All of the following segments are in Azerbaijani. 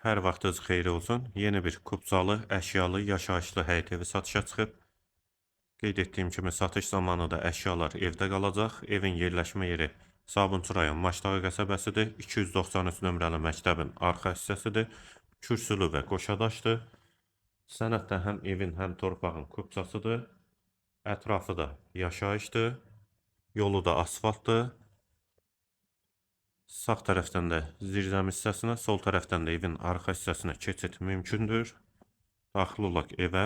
Hər vaxtınız xeyir olsun. Yeni bir kupçalı, əşyalı, yaşayışlı həyət evi satışa çıxıb. Qeyd etdiyim kimi satış zamanı da əşyalar evdə qalacaq. Evin yerləşmə yeri Sabunçu rayon Maçdağı qəsəbəsidir. 293 nömrəli məktəbin arxa hissəsidir. Kürsülü və qoşadaşdır. Sənəd də həm evin, həm torpağın kupçasıdır. Ətrafı da yaşayışdır. Yolu da asfaltdır. Sağ tərəfdən də zirzəmi hissəsinə, sol tərəfdən də evin arxa hissəsinə keçid mümkündür. Daxil olaq evə.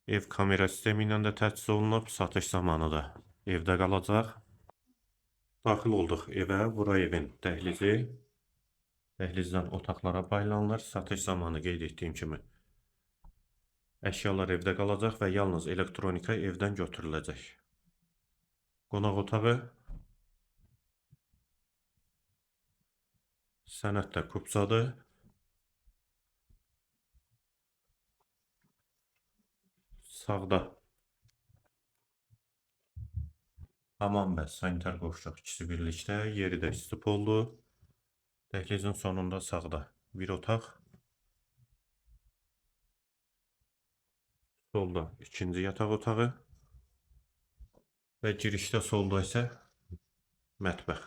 Ev kamera sistemi ilə də təchiz olunub. Satış zamanı da evdə qalacaq. Daxil olduq evə. Bura evin dəhlizi. Dəhlizdən otaqlara paylanılır. Satış zamanı qeyd etdiyim kimi əşyalar evdə qalacaq və yalnız elektronika evdən götürüləcək. Qonaq otağı. Sənəd də kupçadır. Sağda hamam və sanitar qovşaq ikisi birlikdə, yeri də istipoldu. Dəhlizin sonunda sağda bir otaq. Solda ikinci yataq otağı və girişdə solda isə mətbəx.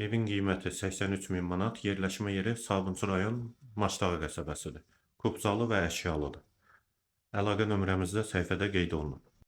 Evin qiyməti 83 min manat, yerləşmə yeri Sabunçu rayon Maçdağı qəsəbəsidir. Kupçalı və əşyalıdır. Əlaqə nömrəmiz də səhifədə qeyd olunub.